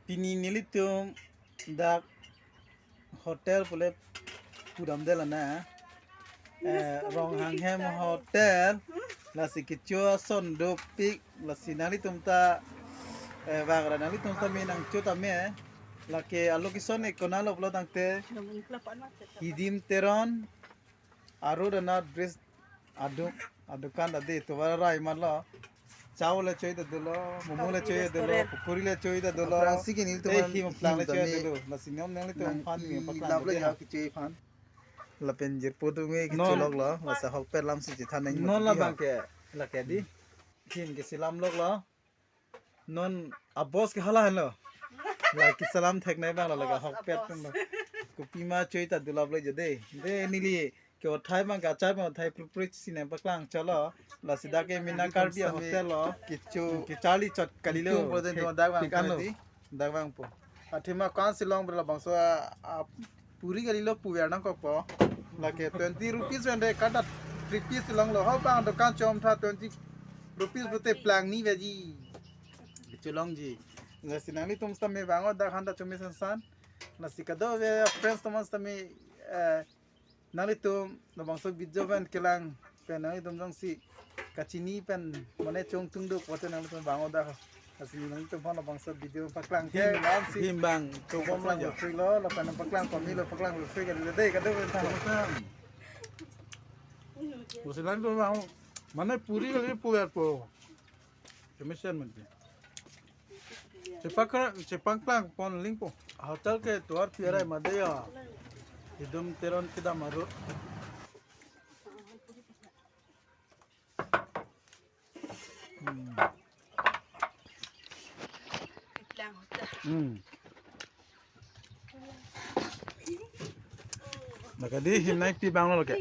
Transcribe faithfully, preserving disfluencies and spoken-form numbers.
Pini nelitum dak hotel pule pudamde lana. Eh, Ronghanghem Hotel. Lasi kecho ason dopik. Lasi nanglitum ta, eh, bagra nanglitum ta me nangcho tame. Lake a-location e konatlo pulo tangte Hidim Teron. Aru dana dress aduk adukan tadi tovar rai matlo. Chow le choi ta dolo, momo le choi ta dolo, restaurant. Pukuri le choi ta dolo. Aphrangsi ke nelitum eh, an him aplang le choi ta dolo. Lasi non nanglitum aphan nangpi mi paklang lap le dolo. Ya kichoi aphan. Lapen jirpo dungi non kicholok lo, lasi ahokpet lamsi chethan nang non mati labang ya. Ke lake di. Him ke selam lok lo. Non a-boss ke hala henlo. Lake selam thek nai bang lo lake boss, ahokpet a-boss. Tung lo. Kopima choi ta dulap lo jode. De neli ke othai bang ke achar bang othai pruprit sinem paklang cholo. Lasi dak ke Mina Karbi Hostel lo. Kichu. Ke charli chot kalilo. Tum poden tum dak bang thek ano. Pedi. Dak bang po. Athema kan silong berla bangso a, a puri kalilo puver nangkokpo. Lake twenty rupees vende kada three piece silong lo. Ho bang dokan chom tha twenty rupees bote plang ni veji. Cholongji. Lasi nanglitum sitame bang o dak handa chome sansan. Lasi kadokave friends teman sitame, eh, nanglitum labangso video pen kelang pen nanglitum jongsi kachini pen mane chongtung do pote nanglitum bang o dak. Lasi nanglitum aphan labangso video paklang ke him, lamsi him bang chong paklang aja. Lo free lo, lapen paklang pamilo, paklang lo free ke lo dei kadokave tha. Pusilang tu bang mane puri kali puver po. Kemesen mati. Chepakra, chepaklang pon lingpo. Hotel ke tovar pi arai made ya. Hidim Teron kedam aru. Hmm. Hmm. Lake di him nangpi bang lo lake.